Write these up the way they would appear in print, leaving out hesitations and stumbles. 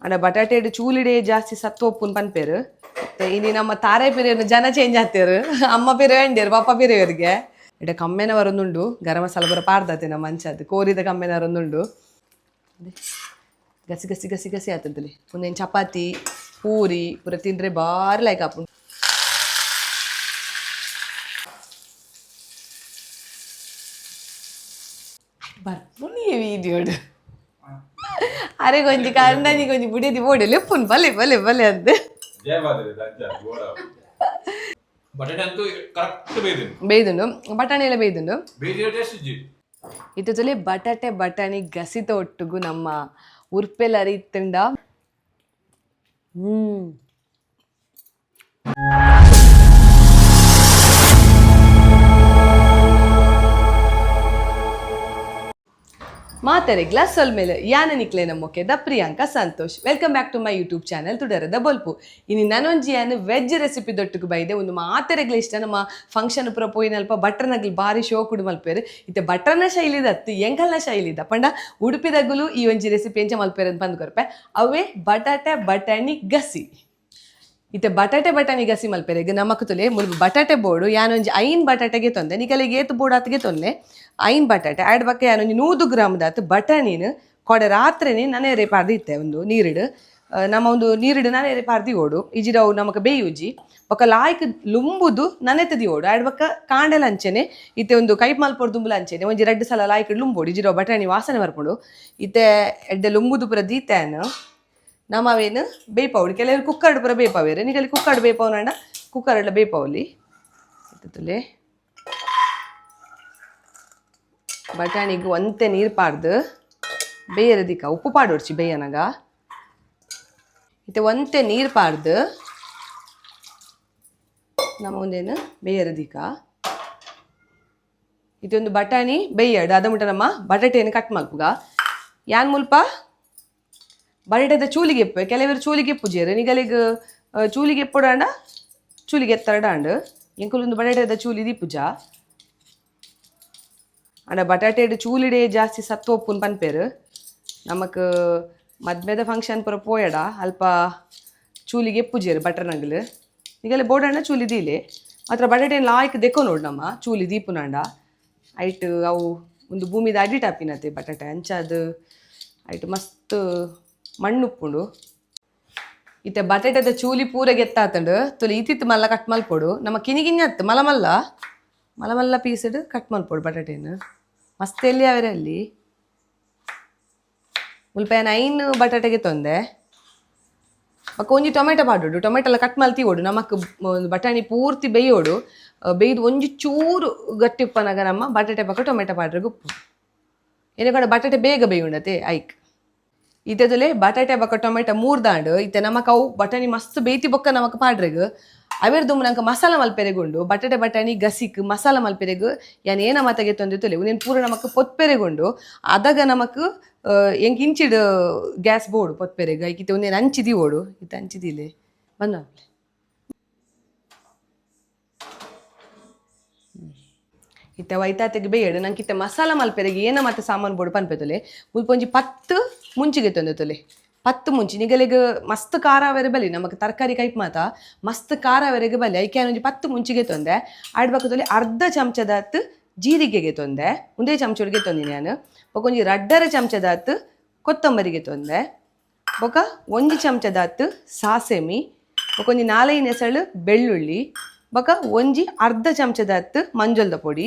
ಅಂಡ ಬಟಾಟೆಡ್ ಚೂಲಿಡೆ ಜಾಸ್ತಿ ಸತ್ವ ಉಪ್ಪುನ್ ಪನ್ಪೇರು. ಇನಿ ನಮ್ಮ ತಾರೆ ಪಿರಿಯನ್ ಜನ ಚೇಂಜ್ ಆಗ್ತೇರು. ಅಮ್ಮ ಪಿರೆ ಅಂಡೇರು, ಪಪ್ಪ ಪಿರಿಯವರಿಗೆ. ಇಡ ಕಮ್ಮೆನ ಬರೊಂದುಂಡು, ಗರಂ ಮಸಾಲ ಪೂರ ಪಾಡ್ದತೆ ನಮ್ಮ ಅಂಚದ್ ಕೋರಿದ ಕಮ್ಮೆನ ಬರೊಂದುಂಡು. ಗಸಿ ಗಸಿ ಗಸಿ ಗಸಿ ಆತಂತಲಿ. ಒಂದೇನು ಚಪಾತಿ ಪೂರಿ ಪೂರ ತಿಂದ್ರೆ ಬಾರಿ ಲೈಕ್ ಆಪುಂಡು. ಬರ್ಪುನಿ ವೀಡಿಯೋಡು. ಅರೆ ಗೊಂಜಿ ಕಂಡನಿ ಗೊಂಜಿ ಬುಡಿಯದಿ ಬೋಡೆ ಲೆಪ್ಪುನ್ ಬಲೆ ಬಲೆ ಬಲೆ ಅಂದ್. ಬಟಾಟೆ ಅಂತೂ ಕರೆಕ್ಟ್ ಬೇಯ್ದು. ಬೇಯ್ದುಂಡು, ಬಟಾಣಿ ಎಲ್ಲ ಬೇಯ್ದುಂಡು. ಬೇಯ್ದಿರೋ ಟೇಸ್ಟ್ ಇಜ್ಜಿ. ಇತ್ತೊಲೆ ಬಟಾಟೆ ಬಟಾಣಿ ಗಸಿತ ಒಟ್ಟುಗು ನಮ್ಮ ಉರ್ಪೆಲ್ ಅರಿತುಂಡ. ಮಾತರೆ ಗ್ಲಾಸ್ ಮೇಲೆ ಯಾನ ನಿಕ್ಲೆ ಮೊಕೆದ Priyanka Santosh. Welcome back to my YouTube channel ತುಡರದ ಬೊಲ್ಪು. ಇನಿ ನನೊಂಜಿ ಯಾನ್ ವೆಜ್ ರೆಸಿಪಿ ದೊಟ್ಟುಗು ಬೈದೆ. ಒಂದು ಮಾತೆರೆಗ್ಲ ಇಷ್ಟ. ನಮ್ಮ ಫಂಕ್ಷನ್ ಪೂರ ಪೋಯಿನಲ್ಪ ಬಟ್ರನಗ್ಲು ಬಾರಿ ಶೋಕುಡು ಮಲ್ಪೇರು. ಇತ್ತೆ ಬಟ್ರನ ಶೈಲಿದ ಅತ್ತು, ಎಂಕಲ್ನ ಶೈಲಿದ ಪಂಡ ಉಡುಪಿದಗುಲು ಈ ಒಂಜಿ ರೆಸಿಪಿ ಎಂಚ ಮಲ್ಪೇರು ಅಂತ ಪಂದ್ ಕೊರ್ಪೆ. ಅವೇ ಬಟಾಟೆ ಬಟಾಣಿ ಗಸಿ. ಇತ್ತೆ ಬಟಾಟೆ ಬಟಾಣಿ ಗಸಿ ಮಲ್ಪೆರೆಗ್ ನಮಕ್ ತುಲೆ ಮುಲ್ಪ ಬಟಾಟೆ ಬೋಡು. ಯಾನೊಂಜಿ 5 ಬಟಾಟೆಗೆ ತೊಂದೆ, ನಿಕಲೆಗ್ ಏತ್ ಬೋಡು ಆತ್ಗೆ ತೊಂದೆ. 5 ಬಟಾಟೆ ಆಡ್ ಬಕ್ಕ ಯಾನೊಂಜಿ 100 ಗ್ರಾಮ್ ದಾತ್ ಬಟಾಣಿನ ಕೊಡೆ ರಾತ್ರಿನೇ ನನೆರೆ ಪಾಡ್ದು ಇತ್ತೆ ಒಂದು ನೀರಿಡು. ನಮ್ಮ ಒಂದು ನೀರಿಡು ನನೆರೆ ಪಾಡ್ದು ಓಡು ಇಜಿಡ ಅವು ನಮಕ್ ಬೇಯುಜಿ. ಬೊಕ್ಕ ಲಾಯ್ಕ್ ಲುಂಬುದು ನನೆತದಿ ಓಡು. ಆಡ್ ಬಕ್ಕ ಕಾಂಡೆಲ ಅಂಚೆನೆ ಇತ್ತೆ ಒಂದು ಕೈಪ್ ಮಲ್ಪೊಡು ದುಂಬುಲ ಅಂಚೆನೆ ಒಂಜಿ 2 ಸಲ ಲಾಯ್ಕ್ ಲುಂಬೋಡು, ಇಜಿಡ ಅವು ಬಟಾಣಿ ವಾಸನೆ ಬರ್ಪುಂಡು. ಇತ್ತೆ ಎಡ್ಡೆ ಲುಂಬುದು ಪೂರ ದೀತೆನ್ ನಮ್ಮ ಅವೇನು ಬೇಯ್ಪಾವಡು. ಕೆಲವರು ಕುಕ್ಕರ್ಡ್ ಪೂರ ಬೇಯ್ಪಾವೇರು. ನಿಕಲಿ ಕುಕ್ಕರ್ಡ್ ಬೇಯ್ಪಾವನಂಡ ಕುಕ್ಕರ್ಡ್ಲ ಬೇಯ್ಪಾವಲಿ. ತುಲೆ ಬಟಾಣಿಗೆ ಒಂತೆ ನೀರು ಪಾಡ್ದು ಬೇಯರ ದಿಕ್ಕ. ಉಪ್ಪು ಪಾಡೋಡ್ಚಿ ಬೇಯನಗ. ಇತ್ತೆ ಒಂತೆ ನೀರು ಪಾಡ್ದು ನಮ್ಮ ಒಂದೇನು ಬೇಯರ ದಿಕ್ಕ. ಇದೊಂದು ಬಟಾಣಿ ಬೇಯಡ್ ಅದ ಮುಟ್ಟ ನಮ್ಮ ಬಟಾಟೆಯನ್ನು ಕಟ್ ಮಲ್ಪುಗ. ಯಾನ್ ಮುಲ್ಪ ಬಟಾಟೆದ ಚೂಲಿಗೆ ಎಪ್ಪೆ. ಕೆಲವರು ಚೂಲಿಗೆ ಎಪ್ಪುಜೇರು. ನಿಗಲಿಗ್ ಚೂಲಿಗೆ ಎಪ್ಪುಡಾಂಡ ಚೂಲಿಗೆ ಎತ್ತರಡಾಂಡ್. ಎಂಕುಲೊಂದು ಬಟಾಟೆದ ಚೂಲಿ ದೀಪುಜ. ಅಂಡ ಬಟಾಟೆಡ್ ಚೂಲಿಡೆ ಜಾಸ್ತಿ ಸತ್ವ ಉಪ್ಪುನ್ ಪನ್ಪೇರು. ನಮಕ್ ಮದ್ಮೆದ ಫಂಕ್ಷನ್ ಪೂರ ಪೋಯಡ ಅಲ್ಪ ಚೂಲಿಗೆ ಎಪ್ಪುಜೇರು ಬಟರ್ನಗಲು. ನಿಗಲೆ ಬೋಡಣ್ಣ ಚೂಲಿ ದೀಲೆ. ಮಾತ್ರ ಬಟಾಟೆ ಲಾಯ್ಕ್ ದೆಕೊ ನೋಡು ನಮ್ಮ ಚೂಲಿ ದೀಪುನಾಂಡ. ಐಟ್ ಅವು ಒಂದು ಭೂಮಿದ ಅಡಿಟ್ ಆಪಿನತೆ ಬಟಾಟೆ ಅಂಚಾದ್ ಐಟ್ ಮಸ್ತ್ ಮಣ್ಣು ಉಪ್ಪುಂಡು. ಇತ್ತೆ ಬಟಾಟೆದ ಚೂಲಿ ಪೂರ ಗೆತ್ತಾತಂಡು. ತುಲಿ ಇತ್ತಿತ್ತು ಮಲ್ಲ ಕಟ್ ಮಲ್ಪೊಡು. ನಮ್ಮ ಕಿನಿ ಕಿನ್ನಿ ಅತ್ತು, ಮಲ್ಲ ಮಲ್ಲ ಮಲ್ಲ ಮಲ್ಲ ಪೀಸ್ಡ್ ಕಟ್ ಮಲ್ಪೊಡು ಬಟಾಟೆನ. ಮಸ್ತ್ ಎಲ್ಲಿ ಅವರೆ ಅಲ್ಲಿ. ಮುಲ್ಪ ಯಾನ್ 5 ಬಟಾಟೆಗೆ ತೊಂದೆ. ಬೊಕ್ಕ ಒಂಜಿ ಟೊಮೆಟೊ ಪಾಡೋಡು. ಟೊಮೆಟೊ ಎಲ್ಲ ಕಟ್ ಮಲ್ತಿ ಓಡು. ನಮಕ್ ಬಟಾಣಿ ಪೂರ್ತಿ ಬೇಯೋಡು. ಬೇಯ್ದು ಒಂಜಿ ಚೂರು ಗಟ್ಟಿ ಉಪ್ಪನಾಗ ನಮ್ಮ ಬಟಾಟೆ ಬೊಕ್ಕ ಟೊಮೆಟೊ ಪಾಡ್ರೆ ಉಪ್ಪು. ಎನಕಡೆ ಬಟಾಟೆ ಬೇಗ ಬೇಯುಂಡತೆ ಐಕ್. ಇತ್ತದಲೆ ಬಟಾಟೆ ಬೊಕ್ಕ ಟೊಮೆಟೊ ಮೂರ್ದಾಂಡು. ಇತ್ತೆ ನಮಕ್ ಅವು ಬಟಾಣಿ ಮಸ್ತ್ ಬೇಯ್ತಿ ಬೊಕ್ಕ ನಮಕ್ ಪಾಡ್ರೆಗ್. ಅವೆರ್ ದುಂಬು ನಂಗೆ ಮಸಾಲ ಮಲ್ಪೆರೆಗುಂಡು. ಬಟಾಟೆ ಬಟಾಣಿ ಗಸಿಕ್ ಮಸಾಲ ಮಲ್ಪೆರೆಗ್ ಯಾನ್ ಏನ ಮಾತಗೆ ತೊಂದಿತ್ತಲೆ. ಉಂದೆನ್ ಪೂರ ನಮಕ್ ಪೊತ್ಪೆರೆಗುಂಡು. ಅದಗ ನಮಕ್ ಎಂಕ್ ಇಂಚಿಡ್ ಗ್ಯಾಸ್ ಬೋಡು ಪೊತ್ಪೆರೆಗ್. ಐಕ್ ಇತ್ತೆ ಉಂದೆನ್ ಅಂಚಿ ದೀವೊಡು. ಇತ್ತೆ ಅಂಚಿ ದೀಲೆ ಬಂದ. ಇತ್ತೆ ವೈತಾತೆಗ್ ಬೇಯಡು. ನಂಗೆ ಇತ್ತೆ ಮಸಾಲ ಮಲ್ಪೆರೆಗ್ ಏನ ಮತ್ತೆ ಸಾಮಾನು ಬೋಡು ಪನ್ಪೆತೊಲೆ. ಮುಲ್ಪ ಒಂಜಿ 10 ಮುಂಚಿಗೆ ತೊಂದೆತೊಲೆ. 10 ಮುಂಚಿ. ನಿಗಲಿಗ್ ಮಸ್ತ್ ಖಾರ ಅವರೆ ಬಲಿ. ನಮಕ್ ತರಕಾರಿ ಕೈಪ್ ಮಾತ ಮಸ್ತ್ ಖಾರ ಅವರೆಗೆ ಬಲಿ. ಐಕೆ ಒಂಜಿ 10 ಮುಂಚಿಗೆ ತೊಂದೆ. ಆಡ್ಬಕತೊಲೆ ಅರ್ಧ ಚಮಚದಾತ್ ಜೀರಿಗೆಗೆ ತೊಂದೆ. ಒಂದೇ ಚಮಚೊಡಿಗೆ ತೊಂದಿನಿ ನಾನು. ಬೊಕ ಒಂಜಿ 2.5 ಚಮಚದಾತ್ ಕೊತ್ತಂಬರಿಗೆ ತೊಂದೆ. ಬೊಕ 1 ಚಮಚದಾತ್ ಸಾಸೆಮಿ. ಬೊಕ ಒಂಜಿ 4-5 ಎಸಳು ಬೆಳ್ಳುಳ್ಳಿ. ಬೊಕ ಒಂಜಿ ಅರ್ಧ ಚಮಚದಾತ್ ಮಂಜೊಲ್ದ ಪೊಡಿ.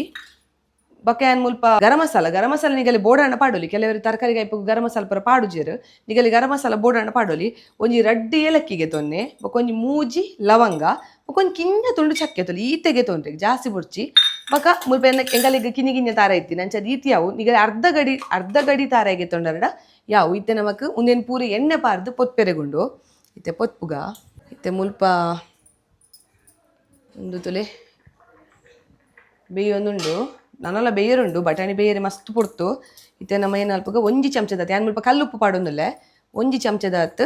ಬೊಕ ಯಾನ್ ಮುಲ್ಪ ಗರಂ ಮಸಾಲ. ಗರಂ ಮಸಾಲ ನಿಗಲಿ ಬೋಡಣ್ಣ ಪಾಡೊಲಿ. ಕೆಲವರು ತರಕಾರಿ ಕೈಪು ಗರಂ ಮಸಾಲ ಪೂರ ಪಾಡುಜೆರ್. ನಿಗಲಿ ಗರಂ ಮಸಾಲ ಬೋಡಣ್ಣ ಪಾಡೊಲಿ. ಒಂಜಿ 2 ಏಲಕ್ಕಿಗೆ ತೊನ್ನೆ. ಬೊಕ ಒಂಜಿ 3 ಲವಂಗ. ಬೊಕ ಒಂಜಿ ಕಿನ್ನ ತುಂಡು ಚಕ್ಕೆ ತೊಲಿ. ಈತೆಗೆ ತೊಂದ್ರೆ ಜಾಸ್ತಿ ಬೊಡ್ಚಿ. ಬೊಕ ಮುಲ್ಪ ಎನ್ನ ಎಂಗಲಿಗ್ ಕಿನ್ನಿ ಕಿನ್ನ ತಾರ ಇತ್ತಿ ನಂಚ ರೀತಿ ಯಾವು. ನಿಗಲಿ ಅರ್ಧ ಗಡಿ ಅರ್ಧ ಗಡಿ ತಾರಾಯಿಗೆ ತೊಂಡರಡ ಯಾವು. ಇತ್ತೆ ನಮಕ್ ಉಂದೆನ್ ಪೂರಿ ಎಣ್ಣೆ ಪಾರ್ದು ಪೊತ್ಪೆರೆಗುಂಡು. ಇತ್ತೆ ಪೊತ್ಪುಗ. ಇತ್ತೆ ಮುಲ್ಪ ಒಂದು ತುಲೆ ಬೇಯೊಂದುಂಡು. ನನಲ ಬೇಯರುಂಡು. ಬಟಾಣಿ ಬೇಯರೆ ಮಸ್ತ್ ಪೊರ್ತು. ಇತ್ತೆ ನಮ್ಮ ಏನು ಅಲ್ಪಗ ಒಂಜಿ ಚಮಚದಾತ್ ಯಾನ್ ಮುಲ್ಪ ಕಲ್ಲುಪ್ಪು ಪಾಡೊಂದುಲ್ಲೆ. ಒಂಜಿ ಚಮಚದಾತ್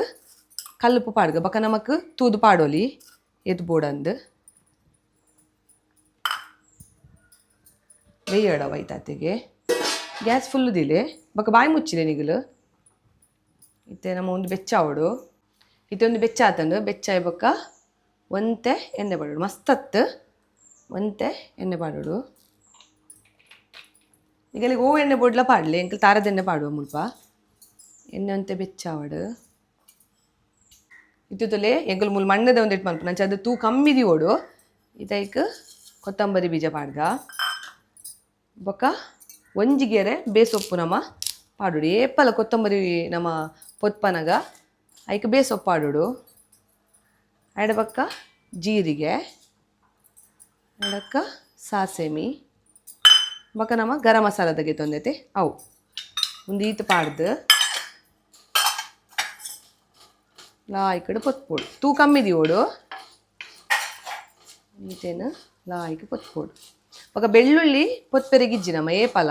ಕಲ್ಲುಪ್ಪು ಪಾಡ್ಗ. ಬೊಕ ನಮಕ್ ತೂದು ಪಾಡೊಲಿ ಏತ್ ಬೋಡಂದು. ಬೇಯಡ ಐತಾತೆಗೆ. Gas full ದಿಲೆ. ಬೊಕ ಬಾಯಿ ಮುಚ್ಚಿಲೆ ನಿಗಲು. ಇತ್ತೆ ನಮ್ಮ ಒಂದು ಬೆಚ್ಚ ಆವಡು. ಇತ್ತೆ ಒಂದು ಬೆಚ್ಚ ಆತಂಡು. ಬೆಚ್ಚ ಆಯ್ಬೊಕ್ಕ ಒಂತೆ ಎಣ್ಣೆ ಪಾಡೋಡು. ಮಸ್ತತ್ತು ಒಂತೆ ಎಣ್ಣೆ ಪಾಡೋಡು. ಈಗ ಓ ಎಣ್ಣೆ ಬೋಡ್ಲ ಪಾಡಲಿ, ಎಂಕಲ್ ತಾರದ ಎಣ್ಣೆ ಪಾಡುವ ಮುಲ್ಪ. ಎಣ್ಣೆ ಒಂತೆ ಬೆಚ್ಚ ಆವಡು. ಇತ್ತುತ್ತಲೇ ಎಂಕಲ್ ಮುಲ್ ಮಣ್ಣದ ಒಂದು ಇಟ್ಟು ಮಲ್ಪು ನಂಚ ಅದು ತೂ ಕಮ್ಮಿ ಓಡು. ಇದೈಕ್ ಕೊತ್ತಂಬರಿ ಬೀಜ ಪಾಡ್ಗ. ಬೊಕ್ಕ ಒಂಜಿ ಗೆರೆ ಬೇಸೊಪ್ಪು ನಮ್ಮ ಪಾಡೋಡು. ಏಪಲ ಕೊತ್ತಂಬರಿ ನಮ್ಮ ಪೊತ್ಪನಗ ಐಕ್ ಬೇಸೊಪ್ಪು ಪಾಡೋಡು. ಬೊಕ್ಕ ಜೀರಿಗೆ, ಎಡಕ್ಕ ಸಾಸೆಮಿ, ಬೊಕ್ಕ ನಮ್ಮ ಗರಂ ಮಸಾಲ ತೆಗಿತೊಂದೈತೆ ಅವು ಒಂದು ಈತ್ ಪಾಡ್ದು ಲಾಯ್ಕಡ್ ಪೊತ್ಪೋಡು. ತೂ ಕಮ್ಮಿ ದಿವೋಡು. ಈತೇನು ಲಾಯ್ಕ್ ಪೊತ್ಪೋಡು. ಬೊಕ್ಕ ಬೆಳ್ಳುಳ್ಳಿ ಪೊತ್ಪೆರೆಗಿಜ್ಜಿ ನಮ್ಮ ಏಪಲ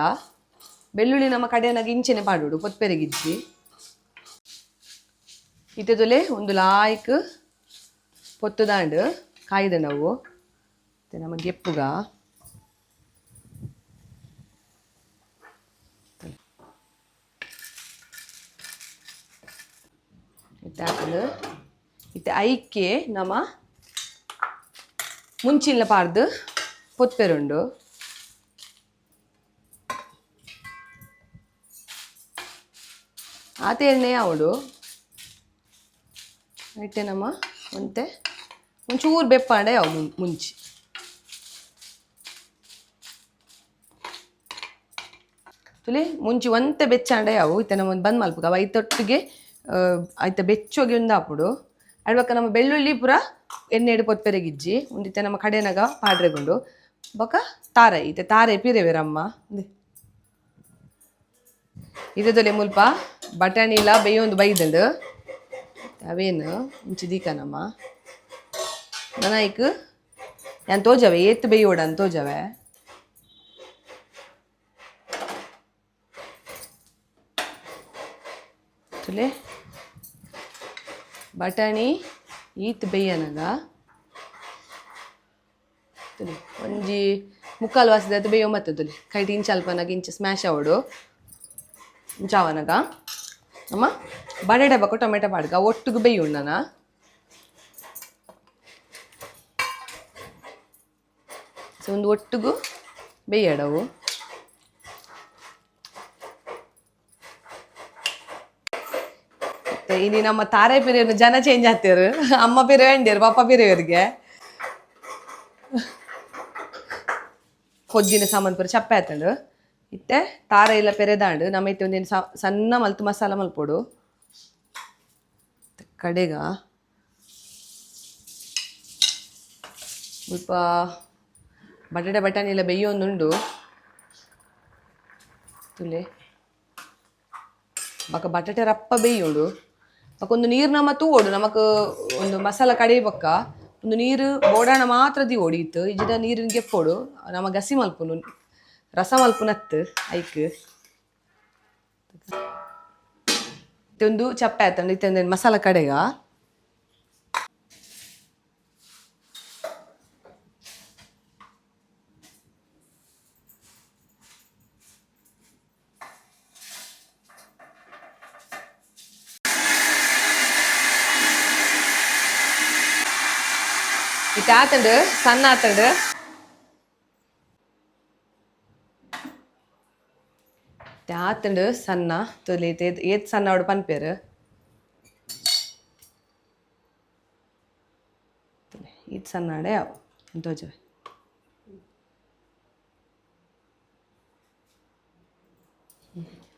ಬೆಳ್ಳುಳ್ಳಿ ನಮ್ಮ ಕಡೆಯನಾಗ ಇಂಚೆನೆ ಪಾಡೋಡು ಪೊತ್ಪೆರೆಗಿಜ್ಜಿ. ಇತ್ತದೊಲೆ ಒಂದು ಲಾಯ್ಕ್ ಪೊತ್ತುದಾಂಡ್ ಕಾಯ್ದ ನಾವು ನಮ್ಮ ಗೆಪ್ಪುಗ. ಇತ್ತೆ ಹಾಕಲು ಇತ್ತೆ ಐಕೆ ನಮ್ಮ ಮುಂಚಿನ ಪಾಡ್ದು ಪೊತ್ಪೆರುಂಡು. ಆತೆ ಎಣ್ಣೆ ಅವಳು ಇಟ್ಟೆ ನಮ್ಮ ಒಂತೆ ಒಂಚೂರು ಬೆಪ್ಪಾಂಡೆ ಅವು ಮುಂಚಿ. ತುಲಿ ಮುಂಚಿ ಒಂತೆ ಬೆಚ್ಚಾಂಡೆ ಅವು. ಇತ್ತೆ ನಮ್ಮ ಒಂದು ಬಂದ್ ಮಲ್ಪುಗ ಅವು ಐತೊಟ್ಟಿಗೆ ಐತ ಬೆಚ್ಚೋಗಿ ಒಂದು ಹಾಪುಡು. ಅಡ್ಬಕ್ಕ ನಮ್ಮ ಬೆಳ್ಳುಳ್ಳಿ ಪೂರ ಎಣ್ಣೆ ಎಡು ಪೊತ್ಪೆರೆಗಿಜ್ಜಿ ಒಂದಿತ್ತೆ ನಮ್ಮ ಕಡೆನಾಗ ಪಾಡ್ರೆಗುಂಡು. ಬೊಕ್ಕ ತಾರೆ ಇತ್ತೆ ತಾರೆ ಪಿರೆವೆರಮ್ಮ ಇದೊಲೆ ಮುಲ್ಪ ಬಟಾಣಿಲ ಬೇಯೊಂದು ಬೈದಂಡು ಅವೇನು ಇಂಚಿ ದೀಕನಮ್ಮ ನನಾಯ್ಕ್ ಯಾನ್ ತೋಜವೆ ಏತ್ ಬೇಯೋಡ ಅಂತ ತೋಜವೆ. ತುಲೆ ಬಟಾಣಿ ಈತ್ ಬೇಯನಗ ತುಲೆ ಒಂಜಿ ಮುಕ್ಕಾಲು ವಾಸದ ಬೇಯೋ ಮತ್ತೆ ತುಲೆ ಕೈಟ್ ಇಂಚ ಅಲ್ಪನಾಗ ಇಂಚ ಸ್ಮ್ಯಾಶ್ ಆವಡು ಇಂಚಾವನಗ ಅಮ್ಮ ಬಟಾಟೆ ಬೊಕ್ಕ ಟೊಮೆಟೊ ಪಾಡ್ಗ ಒಟ್ಟುಗು ಬೇಯುಣ್ಣನ. ಸೊ ಒಂದು ಒಟ್ಟುಗು ಬೇಯಡವು. ಇನಿ ನಮ್ಮ ತಾರೆ ಪಿರಿಯನು ಜನ ಚೇಂಜ್ ಆಗ್ತಿರು. ಅಮ್ಮ ಪಿರೆ ವೇಂಡಿಯರು ಪಪ್ಪ ಪಿರಿಯವರಿಗೆ ಕೊಜ್ಜಿನ ಸಾಮಾನು ಪೂರ ಚಪ್ಪೆ ಆತಂಡು. ಇತ್ತೆ ತಾರೆ ಇಲ್ಲ ಪೆರೆದಾಂಡು ನಮ್ಮ ಇತ್ತೆ ಒಂದೇನು ಸಣ್ಣ ಮಲ್ತು ಮಸಾಲ ಮಲ್ಪೊಡು. ಕಡೆಗ ಸ್ವಲ್ಪ ಬಟಾಟೆ ಬಟಾಣಿ ಎಲ್ಲ ಬೇಯೊಂದುಂಡು ತುಲೆ. ಬೊಕ ಬಟಾಟೆ ರಪ್ಪ ಬೇಯೋಡು. ಬೊಕ ಒಂದು ನೀರು ನಮ್ಮ ತೂವೊಡು. ನಮಕ್ ಒಂದು ಮಸಾಲ ಕಡೆ ಬೊಕ್ಕ ಒಂದು ನೀರು ಬೋಡಾಣ ಮಾತ್ರ ದಿವೊಡು. ಇತ್ತು ಇಜ್ಜಿಡ ನೀರಿನ ಗೆಪ್ಪೊಡು. ನಮ ಗಸಿ ಮಲ್ಪುನು ರಸ ಮಲ್ಪುನತ್ತು ಐಕ್. ಒಂದು ಚಪ್ಪೆ ಆತಂಡು. ಇತ್ತೆ ಒಂದೇನು ಮಸಾಲ ಕಡೆಗ ಇತ್ತೆ ಆತಂಡು ಸಣ್ಣ ಆತಂಡು. ಇತ್ತೆ ಆತಂಡು ಸಣ್ಣ ತೊಲಿ. ಏತ್ ಸಣ್ಣ ಅವಡು ಪನ್ಪೇರು. ಈತ್ ಸಣ್ಣ ಆಡೆ ಅವು ತೋಜವೆ.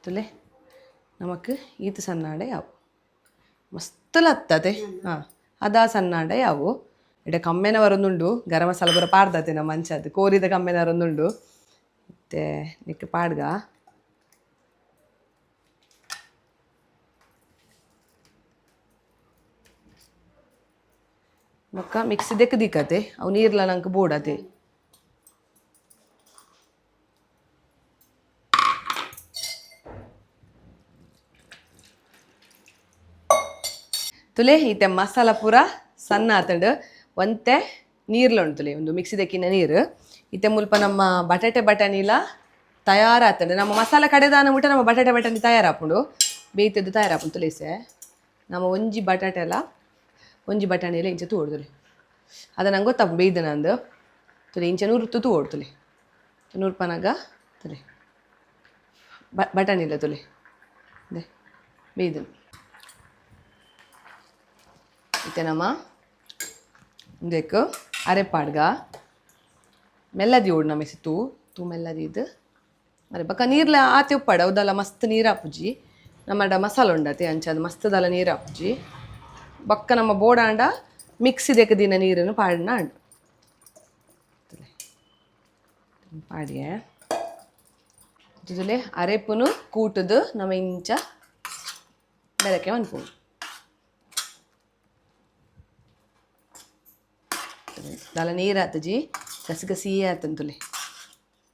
ತುಲೆ ನಮಕ್ ಈತ್ ಸಣ್ಣಾಡೆ ಯಾವು ಮಸ್ತ್ ಲತ್ತದೆ. ಹಾಂ ಅದಾ ಸಣ್ಣಾಡೆ ಯಾವು ಇಡ ಕಮ್ಮೆನ ಬರೊಂದುಂಡು. ಗರಂ ಮಸಾಲ ಪೂರ ಪಾಡ್ದತೆ ನಮ್ಮ ಅಂಚದು ಕೋರಿದ ಕಮ್ಮೆನ ಬರೊಂದುಂಡು. ಇತ್ತೆ ನಿಕ್ ಪಾಡ್ಗ ಬೊಕ್ಕ ಮಿಕ್ಸಿ ದೆಕ್ ದಿಕ್ಕತೆ ಅವು ನೀರ್ಲ ನಂಗೆ ಬೋಡತೆ. ತುಲೆ ಇತ್ತೆ ಮಸಾಲ ಪೂರ ಸಣ್ಣ ಆತಂಡು. ಒಂತೆ ನೀರ್ಲ ಉಂಟು ತುಲೆ ಒಂದು ಮಿಕ್ಸಿ ದೆಕ್ಕಿನ ನೀರು. ಇತ್ತೆ ಮುಲ್ಪ ನಮ್ಮ ಬಟಾಟೆ ಬಟಾಣಿಲ ತಯಾರಾತಂಡು. ನಮ್ಮ ಮಸಾಲ ಕಡೆದಾನ ಮುಟ್ಟ ನಮ್ಮ ಬಟಾಟೆ ಬಟಾಣಿ ತಯಾರಾಪುಂಡು. ಬೇಯ್ತದ್ದು ತಯಾರಾಪುಂಡು ತುಲೇಸೆ. ನಮ್ಮ ಒಂಜಿ ಬಟಾಟೆ ಅಲ್ಲ ಒಂಜಿ ಬಟಾಣಿ ಎಲ್ಲ ಇಂಚ ತೂ ಓಡ್ತಲೆ ಅದ ನಂಗೆ ಗೊತ್ತಾಪ ಬೇಯ್ದ ನಂದು ತುಲೆ ಇಂಚ ನೂರು ತೂ ಓಡ್ತಲೆ ನೂರು ಪನಾಗ ತುಲೆ ಬಟಾಣಿ ಇಲ್ಲ ತುಲೆ ಅದೇ ಬೇಯ್ದನು ಇತ್ತೆ ನಮ್ಮ ಉಂದೆಕ್ ಅರೆಪಾಡ್ಗ ಮೆಲ್ಲದಿ ಓಡ್ ನಮ್ಮ ತೂ ತೂ ಮೆಲ್ಲದಿ ಇದು ಅರೆ ಬಕ್ಕ ನೀರ್ಲ ಆತೆ ಉಪ್ಪಾಡ ಉದಲ್ಲ ಮಸ್ತ್ ನೀರು ಆಪುಜಿ ನಮ್ಮಡ ಮಸಾಲ ಉಂಡತೆ ಅಂಚ ಅದು ಮಸ್ತದಲ್ಲ ನೀರು ಆಪುಜಿ ಬಕ್ಕ ನಮ್ಮ ಬೋಡಾಂಡ ಮಿಕ್ಸಿದಕ್ಕೆ ದಿನ ನೀರನ್ನು ಪಾಡಿನ ಅಂಡು ಪಾಡಿಯೇ ತುಲೆ ಅರೆಪುನು ಕೂಟದು ನಮ್ಮ ಇಂಚ ಬೆರಕೆ ಮನ್ಪುಂಡು ದಾಲ ನೀರು ಆತಜಿ ಗಸಿ ಗಸಿ ಆತನ್ ತುಲೆ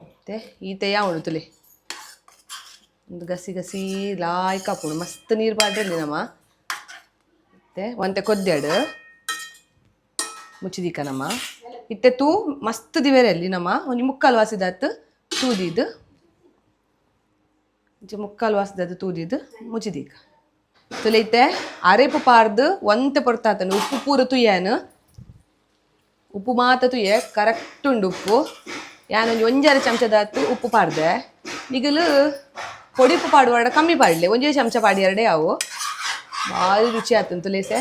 ಮತ್ತೆ ಈತೆ ಯಾವಣು ತುಲೆ ಒಂದು ಗಸಿ ಗಸಿ ಲಾಯ್ಕ್ ಹಾಪುಂಡು ಮಸ್ತ್ ನೀರು ಪಾಡ್ರಲ್ಲಿ ನಮ್ಮ. ಮತ್ತೆ ಒಂತೆ ಕೊದ್ದೆಡು ಮುಚ್ಚಿದೀಕ ನಮ್ಮ. ಇತ್ತೆ ತೂ ಮಸ್ತ್ ದಿವೇರೆ ಅಲ್ಲಿ ನಮ್ಮ ಒಂಜಿ ಮುಕ್ಕಾಲು ವಾಸಿದಾತ್ ತೂದಿದ್ದು ಒಂಜಿ ಮುಕ್ಕಾಲು ವಾಸಿದಾತ್ ತೂದಿದ್ದು ಮುಚ್ಚಿದೀಕ ತುಲೆ. ಇತ್ತೆ ಅರೆಪು ಪಾರ್ದು ಒಂತೆ ಪೊರ್ತಾತನು. ಉಪ್ಪು ಪೂರ ತುಯ್ಯಾನು, ಉಪ್ಪು ಮಾತ ತುಯ್ಯೆ, ಕರೆಕ್ಟ್ ಉಂಡು ಉಪ್ಪು. ಯಾನೊಂಜಿ ಒಂಜಾರು ಚಮಚದಾತು ಉಪ್ಪು ಪಾಡ್ದೆ. ನಿಗಲು ಪೊಡಿ ಉಪ್ಪು ಪಾಡುವಾಡ ಕಮ್ಮಿ ಪಾಡ್ಲೆ, ಒಂಜೇ ಚಮಚ ಪಾಡಿ ಎರಡೇ ಅವು. ಭಾರಿ ರುಚಿ ಆತಂತು ತುಲೇಸೆ.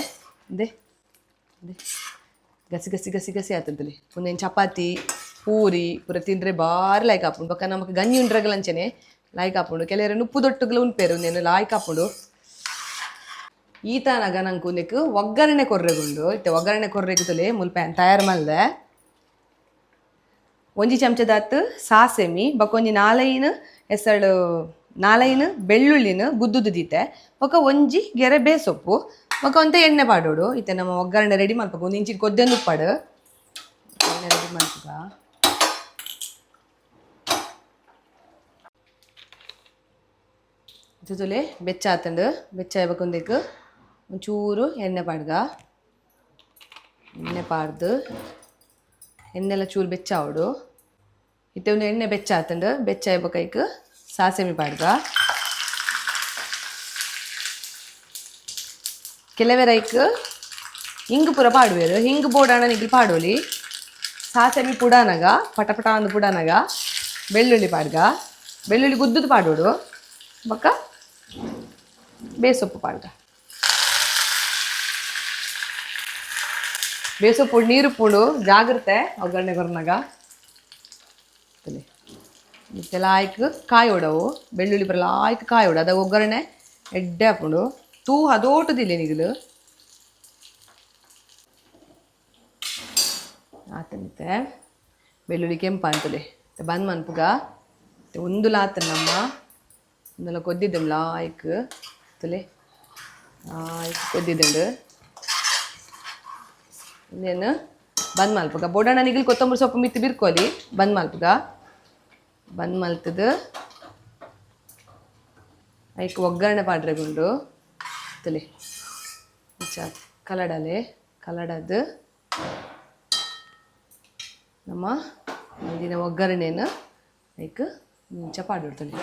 ಅದೇ ಅದೇ ಗಸಿ ಗಸಿ ಗಸಿ ಗಸಿ ಆತಂತಲೆ. ಒಂದೇನು ಚಪಾತಿ ಪೂರಿ ಪೂರ ತಿಂದರೆ ಭಾರಿ ಲಾಯ್ಕ್ ಆಪುಂಡು. ಬೊಕ್ಕ ನಮಕ್ ಗಂಜಿ ಉಂಡ್ರಗಲ ಅಂಚನೆ ಲಾಯ್ಕ್ ಆಪುಂಡು. ಕೆಲವರು ಉಪ್ಪು ದೊಟ್ಟುಗ್ಲ ಉನ್ಪೇರು, ಒಂದೇನು ಲಾಯ್ಕ್ ಆಪುಂಡು. ಈತಾನಗ ನಂಗೆ ಉಂದೆಕ್ ಒಗ್ಗರಣೆ ಕೊರ್ರೆಗುಂಡು. ಇತ್ತೆ ಒಗ್ಗರಣೆ ಕೊರ್ರೆಗ್ ತುಲೆ ಮುಲ್ಪ ಯಾನ್ ತಯಾರು ಮಲ್ದೆ. ಒಂಜಿ ಚಮಚದಾತ್ ಸಾಸೆಮಿ, ಬೊಕ ಒಂಜಿ ನಾಲೈನ್ ಎಸಳು ನಾಲೈನ್ ಬೆಳ್ಳುಳ್ಳಿನ ಗುದ್ದುದು ದೀತೆ, ಬೊಕ ಒಂಜಿ ಗೆರೆ ಬೇಸೊಪ್ಪು, ಬೊಕ ಒಂತೆ ಎಣ್ಣೆ ಪಾಡೋಡು. ಇತ್ತೆ ನಮ್ಮ ಒಗ್ಗರಣೆ ರೆಡಿ ಮಲ್ಪಕ ಒಂದು ಇಂಚಿನ ಕೊದ್ದೆಂದು ಉಪ್ಪಾಡು. ಎಣ್ಣೆ ರೆಡಿ ಮಲ್ಪುಗ. ತುಲೆ ಬೆಚ್ಚ ಆತಂಡು. ಬೆಚ್ಚ ಆಯ್ಬೇಕೊಂದಿಕ್ ಒಂಚೂರು ಎಣ್ಣೆ ಪಾಡ್ಗ. ಎಣ್ಣೆ ಪಾಡ್ದು ಎಣ್ಣೆಲ್ಲ ಚೂರು ಬೆಚ್ಚ ಆವಡು. ಇತ್ತೆ ಒಂದು ಎಣ್ಣೆ ಬೆಚ್ಚ ಆತಂಡು. ಬೆಚ್ಚ ಆಯ್ಬೇಕೈಕ್ ಸಾಸೆಮಿ ಪಾಡ್ಗ. ಕೆಲವೆರೈಕ್ ಹಿಂಗ್ ಪೂರ ಪಾಡುವೆರು. ಹಿಂಗ್ ಬೋಡಾಣ ನಿಗ್ಲು ಪಾಡೋಲಿ. ಸಾಸೆಮಿ ಪುಡಾನಗ ಪಟ ಪಟ ಅಂದ್ ಪುಡಾನಗ ಬೆಳ್ಳುಳ್ಳಿ ಪಾಡ್ಗ. ಬೆಳ್ಳುಳ್ಳಿ ಗುದ್ದುದು ಪಾಡೋಡು. ಬೊಕ್ಕ ಬೇಸೊಪ್ಪು ಪಾಡ್ಗ. ಬೇಸೊಪ್ಪು ನೀರು ಪುಂಡು, ಜಾಗ್ರತೆ ಒಗ್ಗರಣೆ ಕೊರ್ನಗ ತುಲೆ. ಇತ್ತೆ ಲಾಯ್ಕ್ ಕಾಯಿ ಒಡವು. ಬೆಳ್ಳುಳ್ಳಿ ಪೂರ ಲಾಯ್ಕ್ ಕಾಯಿ ಒಡು. ಅದ ಒಗ್ಗರಣೆ ಎಡ್ಡೆ ಆಪುಂಡು. ತೂ ಹದೋಟುದಿಲ್ಲ ನಿಗಲು ಆತನಿತ್ತೆ. ಬೆಳ್ಳುಳ್ಳಿ ಕೆಂಪು ಅಂತಲೆ ಬಂದ್ ಮನ್ಪುಗ. ಉಂದುಲ ಆತನ ನಮ್ಮ ಉಂದುಲ ಕೊದ್ದಿದ್ದಂ ಲಾಯ್ಕ್ ತುಲೆ. ಲಾಯ್ಕ್ ಕೊದ್ದಿದ್ದಂಡು. ಇಂದೇನು ಬಂದ್ ಮಲ್ಪುಗ. ಬೋಡಣ್ಣ ನಿಗಲ್ ಕೊತ್ತಂಬರಿ ಸೊಪ್ಪು ಮಿತ್ತ್ ಬಿರ್ಕೋಲಿ. ಬಂದ್ ಮಲ್ಪುಗ. ಬಂದ್ ಮಲ್ತದು ಐಕ್ ಒಗ್ಗರಣೆ ಪಾಡ್ರೆಗುಂಡು ತುಲೆ. ಇಂಚ ಕಲಡಲೆ ಕಲಡದು ನಮ್ಮ ಮಲ್ದಿನ ಒಗ್ಗರಣೆನ ಐಕ್ ಇಂಚ ಪಾಡೊಡು.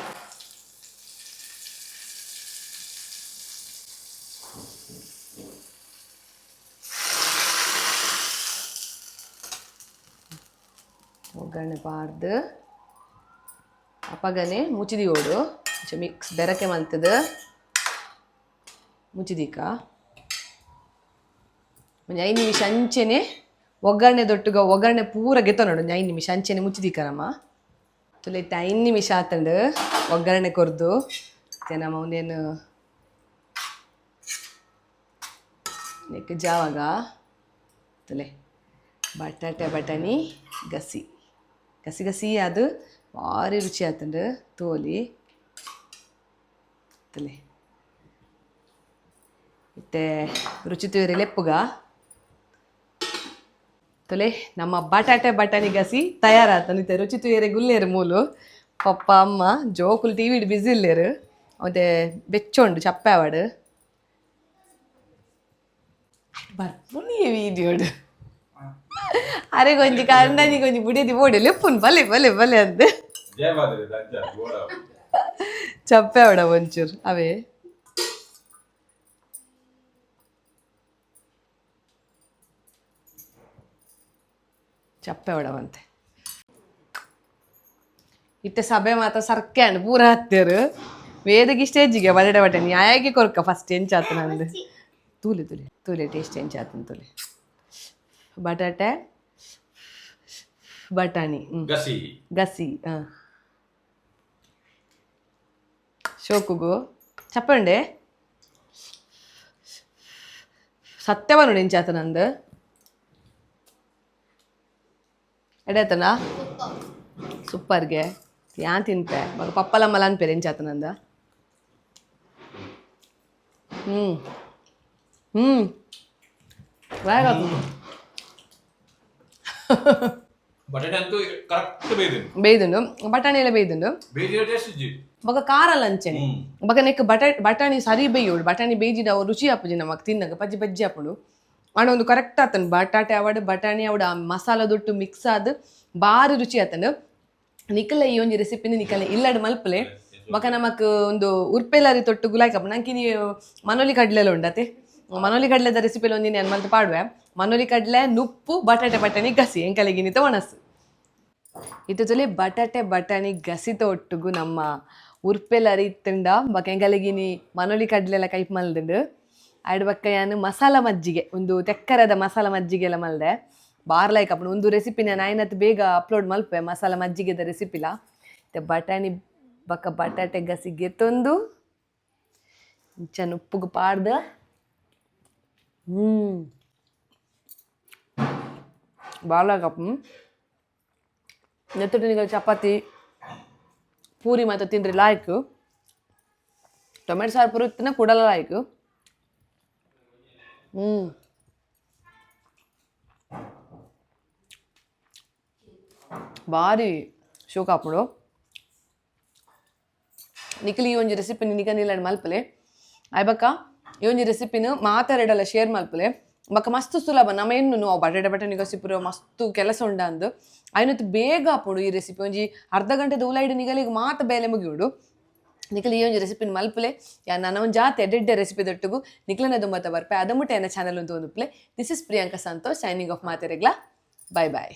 ಒಗ್ಗರಣೆ ಪಾಡ್ದು ಅಪಗನೆ ಮುಚ್ಚಿದಿಯೋಡು. ಇಂಚ ಮಿಕ್ಸ್ ಬೆರಕೆ ಮಲ್ತದು ಮುಚ್ಚಿದೀಕ ಒಂಜಿ 5 ನಿಮಿಷ ಅಂಚೆನೆ ಒಗ್ಗರಣೆ ದೊಟ್ಟುಗ ಒಗ್ಗರಣೆ ಪೂರ ಗೆತ್ತೊನೊಡು. ಒಂಜಿ 5 ನಿಮಿಷ ಅಂಚೆನೆ ಮುಚ್ಚಿದೀಕ ನಮ್ಮ ತುಲೆ. ಇತ್ತೆ 5 ನಿಮಿಷ ಆತಂಡು ಒಗ್ಗರಣೆ ಕೊರ್ದು. ಇತ್ತೆ ನಮ್ಮ ಒಂದೇನು ನೆಕ್ ಜಾವಾಗ ತುಲೆ. ಬಟಾಟೆ ಬಟಾಣಿ ಗಸಿ ಗಸಿ ಗಸಿ ಅದು ಭಾರಿ ರುಚಿ ಆತಂಡು ತೋಲಿ ತುಲೆ. ಇತ್ತೆ ರುಚಿ ತೂಯರೆ ಲೆಪ್ಪುಗ ತುಲೆ. ನಮ್ಮ ಬಟಾಟೆ ಬಟಾಣಿ ಗಸಿ ತಯಾರಾತಂಡು. ಇತ್ತೆ ರುಚಿ ತೂಯರೆ ಗುಲ್ಲೇರು ಮೂಲು ಪಪ್ಪ ಅಮ್ಮ ಜೋಕುಲು ಟಿ ವಿಡ್ ಬಿಸಿ ಇಲ್ಲೇರು. ಮತ್ತೆ ಬೆಚ್ಚೊಂಡು ಚಪ್ಪೆ ಆವಡು ಬರ್ಪುನಿ ವೀಡಿಯೋಡು. ಅರೆ ಗೊಂಜಿ ಕಂಡನಿ ಗೊಂಜಿ ಬುಡಿದಿ ಬೋಡೆ ಲೆಪ್ಪುನ್ ಬಲೆ ಬಲೆ ಬಲೆ ಅಂದ್ ಚಪ್ಪೆ ಆವಡ ಒಂಚೂರು ಅವೇ. ಚಪ್ಪೆ ಒಡವಂತೆ. ಇತ್ತೆ ಸಭೆ ಮಾತ್ರ ಸರ್ಕೆ ಅಂಡ್ ಪೂರ ಹತ್ತಿರು ವೇದಗೆ ಸ್ಟೇಜಿಗೆ ಬಡಡೆ ಬಟ್ಟೆ ನ್ಯಾಯಕ್ಕೆ ಕೊರ್ಕ ಫಸ್ಟ್ ಎಂಚಾತು ನಂದು. ತೂಲೆ ತೂಲೆ ತೂಲೆ, ಟೇಸ್ಟ್ ಎಂಚಾತನ್ ತೂಲೆ. ಬಟಾಟೆ ಬಟಾಣಿ ಗಸಿ. ಗಸಿ. ಹಾಂ, ಶೋಕುಗು ಚಪ್ಪಂಡೆ ಸತ್ಯವ ನೋಡಿ ಎಂಚಾತ ನಂದು. ಎಡೇತನ ಸೂಪರ್ಗೆ ಯಾನ್ ತಿನ್ಪೆ ಮಗ ಪಪ್ಪಲಮ್ಮಲ ಅನ್ಪೇರು ಎಂಚಾತ ನಂದ. ಹ್ಞೂ ಹ್ಞೂ ಬೇಗ. ಬಟಾಟೆ ಅಂತೂ ಕರೆಕ್ಟ್ ಬೇಯ್ದಿನಿ. ಬೇಯ್ದುಂಡು, ಬಟಾಣಿ ಎಲ್ಲ ಬೇಯ್ದುಂಡು. ಬೇಯ್ದಿರೋ ಟೇಸ್ಟ್ ಇಜ್ಜಿ. ಬೊಕ ಖಾರಲ್ಲ ಅಂಚೆನೆ. ಬೊಕ ನೆಕ್ ಬಟಾಣಿ ಸರಿ ಬೇಯೋಡು. ಬಟಾಣಿ ಬೇಯ್ಜಿಡ ಅವು ರುಚಿ ಆಪುಜಿ ನಮಕ್ ತಿನ್ನಗ, ಪಜ್ಜಿ ಪಜ್ಜಿ ಆಪುಂಡು. ಆಂಡ ಒಂದು ಕರೆಕ್ಟ್ ಆತನ್. ಬಟಾಟೆ ಆವಡ್, ಬಟಾಣಿ ಆವಡ್, ಆ ಮಸಾಲ ದೊಟ್ಟು ಮಿಕ್ಸ್ ಆದ್ ಬಾರಿ ರುಚಿ ಆತಂಡು. ನಿಕಲ ಈ ಒಂಜಿ ರೆಸಿಪಿನ ನಿಕಲ ಇಲ್ಲಡ್ ಮಲ್ಪಲೆ. ಬೊಕ ನಮಕ್ ಒಂದು ಉರ್ಪೆಲಾರಿ ತೊಟ್ಟು ಗುಲಾಯ್ಕಪ್ಪ ನಂಕಿನಿ ಮನೋಲಿ ಕಡ್ಲೆಲ್ಲ ಉಂಡತೆ. ಮನೋಲಿ ಕಡ್ಲೆದ ರೆಸಿಪಿ ಒಂದಿನಿ ಅನ್ ಮಲ್ತ್ ಪಾಡುವೆ. ಮನೋಲಿ ಕಡ್ಲೆ, ನುಪ್ಪು, ಬಟಾಟೆ ಬಟಾಣಿ ಗಸಿ ಎಂಕಲೆಗಿನಿತ ಒಣಸು ಇತ್ತುತ್ತಲೇ. ಬಟಾಟೆ ಬಟಾಣಿ ಗಸಿತ ಒಟ್ಟುಗು ನಮ್ಮ ಉರ್ಪೆಲರಿ ಇತ್ತುಂಡ. ಬೊಕ ಎಂಕಲೆಗಿನಿ ಮನೋಲಿ ಕಡ್ಲೆಲ್ಲ ಕೈಪ್ ಮಲ್ದುಂಡು. ಆಯ್ಡ್ ಬೊಕ್ಕ ಯಾನ್ ಮಸಾಲ ಮಜ್ಜಿಗೆ, ಒಂದು ತೆಕ್ಕರದ ಮಸಾಲ ಮಜ್ಜಿಗೆ ಎಲ್ಲ ಮಲ್ದೆ. ಬಾರ್ ಲೈಕ್ ಅಪ್ಪುಂಡು. ಒಂದು ರೆಸಿಪಿನ ನಾಯಿನತ್ ಬೇಗ ಅಪ್ಲೋಡ್ ಮಲ್ಪೆ, ಮಸಾಲ ಮಜ್ಜಿಗೆದ ರೆಸಿಪಿಲ. ಇತ್ತೆ ಬಟಾಣಿ ಬೊಕ ಬಟಾಟೆ ಗಸಿ ಗೆತ್ತೊಂದು ಇಂಚನ ಉಪ್ಪುಗು ಪಾಡ್ದ್ ಬಾಳ ಕಪ್ಪು. ನೆತ್ತೊಟ್ಟಿಗೆ ಚಪಾತಿ, ಪೂರಿ ಮಾತ ತಿಂಡ್ರಿ ಲಾಯ್ಕ್. ಟೊಮೆಟೊ ಸಾರು ಪೂರಿ ತಿನ್ನ ಕೂಡಲ ಲಾಯ್ಕ್. ಭಾರಿ ಶೋಕ ಆಪುಂಡು. ನಿಖಿಲ್, ಈ ಒಂಜಿ ರೆಸಿಪಿ ನಿಕ ನಿಲ್ಲಡ್ ಮಲ್ಪಲೆ. ಆಯ್ಬಕ್ಕ ಈ ಒಂಜಿ ರೆಸಿಪಿನ ಮಾತಾರೆಡಲ ಶೇರ್ ಮಲ್ಪಲೆ. ಬೊಕ್ಕ ಮಸ್ತ್ ಸುಲಭ. ನಮ್ಮ ಎನ್ನು ನಾವು ಬಟಾಟೆ ಬಟಾಣಿ ಗಸಿಪುರ ಮಸ್ತ್ ಕೆಲಸ ಉಂಡಂದು, ಐನತ್ತು ಬೇಗ ಆಪುಂಡು ಈ ರೆಸಿಪಿ. ಒಂಜಿ ಅರ್ಧ ಗಂಟೆದ ಉಲೈಡ್ ನಿಗಲಿಗೆ ಮಾತ ಬೇಲೆ ಮುಗಿಯುಡು. ನಿಖಿಲ್, ಈ ಒಂಜಿ ರೆಸಿಪಿನ ಮಲ್ಪಲೆ. ಯಾ ನನ್ನ ಒಂದು ಜಾತಿ ಎಡ್ಡೆಡ್ಡೆ ರೆಸಿಪಿ ದೊಟ್ಟುಗು ನಿಖಿಲನ ದುಮ್ಮತ ಬರ್ಪೆ. ಅದ ಮುಟ್ಟ ಎನ್ನ ಚಾನಲ್ ಅಂತ ಒಂದು. This is Priyanka Santosh signing off. ಮಾತೆರೆಗ್ಲಾ bye bye.